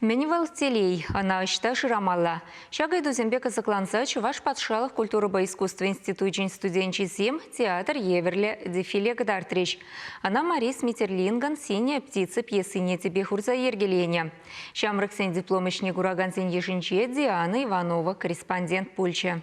Мӗн вӑл телей? Ӑна ӑҫта шырамалла? Ҫак ыйтусемпе кӑсӑкланса Чӑваш патшалӑх культурӑпа искусство институчӗн студенчӗсем театр евӗрлӗ дефиле кӑтартрӗҫ. Ӑна Морис Митерлингӑн «Синяя птица» пьесине тӗпе хурса йӗркеленӗ. Ҫамрӑксен диплом ӗҫне куракансен йышӗнче Диана Иванова корреспондент пулчӗ.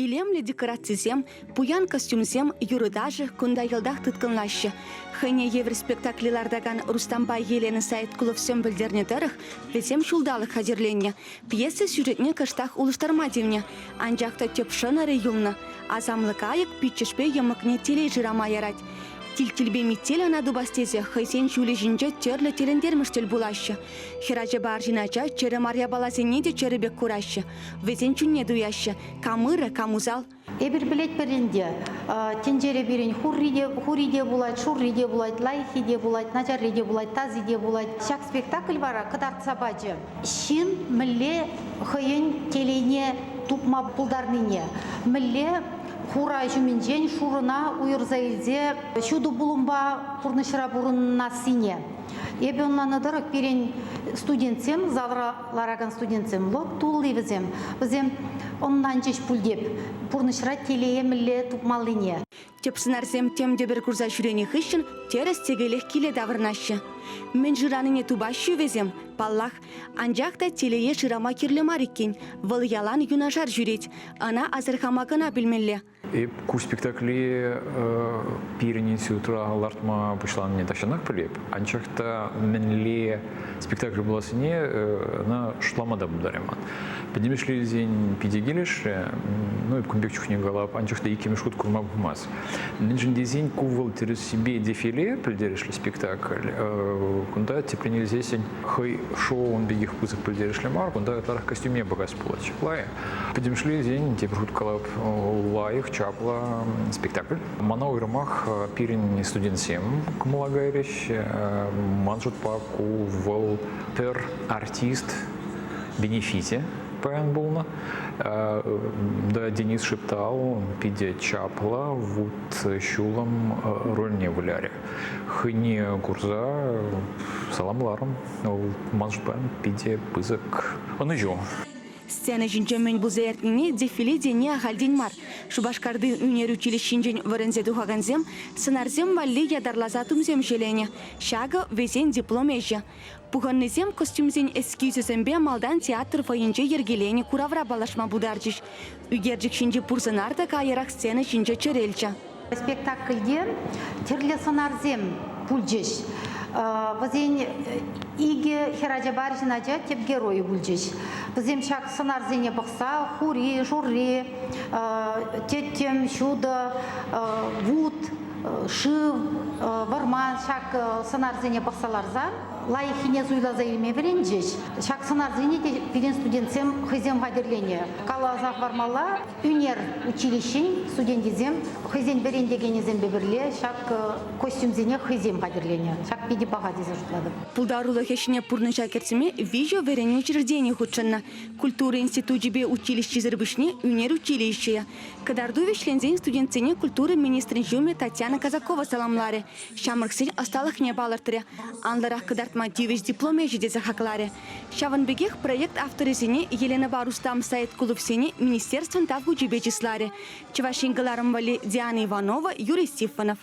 Илемлӗ декорацисем, пуян костюмсем, юрӑ-ташӑ кунта йӑлтах тыткӑнлаҫҫӗ. Хӑйне евӗр спектакле лартакан Рустампа Елена Саиткуловсем пӗлтернӗ тӑрӑх, вӗсем ҫулталӑк хатӗрленнӗ. Пьеса сюжетне кӑштах улӑштарма тивнӗ. Анчах та тӗп шӑнӑрӗ юлнӑ. Асамлӑ кайӑк пиччӗшпе йӑмӑкне телей шырама ярать. Тилттилпе Миттел ӑна тупас тесе хӑйсен ҫулӗ ҫинче тӗрлӗ тӗлӗнтермӗш тӗл пулаҫҫӗ. Хӗрачапа арҫын ача чӗрӗ мар япаласене те чӗрӗ пек кураҫҫӗ, вӗсен чунне туяҫҫӗ. Кам ырӑ, кам усал. Эпир пӗлетпӗр ӗнтӗ, тӗнчере пирӗн хурри те, хури те пулать, шурри те пулать, лайӑххи те пулать, начарри те пулать, таси те пулать. Ҫак спектакль вара кӑтартса пачӗ ҫын мӗнле хӑйӗн телейне тупма пултарнине, мӗнле хура ҫумӗнчен шурӑна уйӑрса илсе ҫутӑ пулӑмпа пурнӑҫра пурӑнассине. Эпӗ ӑнланнӑ тӑрӑх пирӗн студентсем, залра ларакан студентсем, лӑк тулли вӗсем, вӗсем ӑнланчӗҫ пуль теп пурнӑҫра телее мӗнле тупмаллине. Тӗп сӑнарсем тем те пӗр курса ҫӳренӗ хыҫҫӑн тӗрӗс-тӗкелех киле таврӑнаҫҫӗ. Мӗн шыранине тупаҫҫӗ вӗсем, паллах. Анчах та телее шырама кирлӗ мар иккен, вӑл ялан юнашар ҫӳрет, ӑна асӑрхама кӑна пӗлмелле. Эп ку спектакле пирӗн институтра лартма пуҫланине тахҫанах пӗлеп. Анчах та мӗнле спектакль пулассине ӑна шутлама та пултарайман. Пӗтӗмӗшле илсен питӗ килӗшрӗ. Ну, эп кун пек чухне калап, анчах та иккӗмӗш хут курма пулмасть. Мӗншӗн тесен ку вӑл тӗрӗссипе дефиле пӗлтерӗшлӗ спектакль. Кунта тӗпрен илсессӗн хӑй шоу ун пекех пысӑк пӗлтерӗшлӗ мар, кунта ытларах костюме пӑхас пулать ҫапла. Пӗтӗмӗшле илсен тепӗр хут калап, лайӑх, чаплӑ спектакль. Мана уйрӑмах пирӗн студентсем кӑмӑла кайрӗҫ. Ман шутпа ку вӑл пӗр артист бенефисе паян пулнӑ. Да, Денис шептал, питӗ чаплӑ вут ҫулӑм рольне вылярӗ. Хӑйне курса саламларӑм. Ман шутпа питӗ пысӑк ӑнӑҫу. Сцена ҫинче мӗн пулса иртнине дефиле тени ахальтен мар. Шупашкарти ӳнер училищинчен вӗренсе тухакансем сӑнарсем валли ятарласа тумсем ҫӗленӗ. Ҫакӑ вӗсен диплом ӗҫӗ. Пухӑннисем костюмсен эскизӗсемпе малтан театр фойинче йӗркеленӗ куравра паллашма пултарчӗҫ. Ӳкерчӗк ҫинчи пур сӑнар та каярах сцена ҫинче чӗрелчӗ. Спектакльте тӗрлӗ сӑнарсем пулчӗҫ. Вӗсен икӗ хӗрачапа арҫын ача тӗп геройӗ пулчӗҫ. Вӗсем ҫак сӑнарсене пӑхса хури, шурри, тӗттӗм, ҫутӑ, вут, шыв, вӑрман ҫак сӑнарсене пӑхса ларса лайӑххине суйласа илме вӗренчӗҫ. Ҫак сӑнарсене те пирӗн студентсем хӑйсем хатӗрленӗ. Каласа хӑвармалла, ӳнер училищин студенчӗсем хӑйсен вӗрентекенӗсемпе пӗрле ҫак костюмсене хӑйсем хатӗрленӗ. Ҫак питӗ паха тесе шутлатӑп. Пултарулӑх ӗҫне пурнӑҫа кӗртме виҫӗ вӗренӳ учрежденийӗ хутшӑннӑ. Культура институчӗпе училищисӗр пуҫне ӳнер училищийӗ. Кӑтарту вӗҫленсен студентсене культура министрӗн ҫумӗ Татьяна Казакова саламларӗ, ҫамрӑксен ӑсталӑхне палӑртрӗ, анлӑрах кӑтартма тивӗҫ диплом ӗҫӗ тесе хакларӗ. Ҫавӑн пекех проект авторӗсене Еленӑпа Рустам Саиткуловсене министерствӑн Тав хучӗпе чысларӗ. Чӑваш Ен кӑларӑм валли Диана Иванова, Юрий Степанов.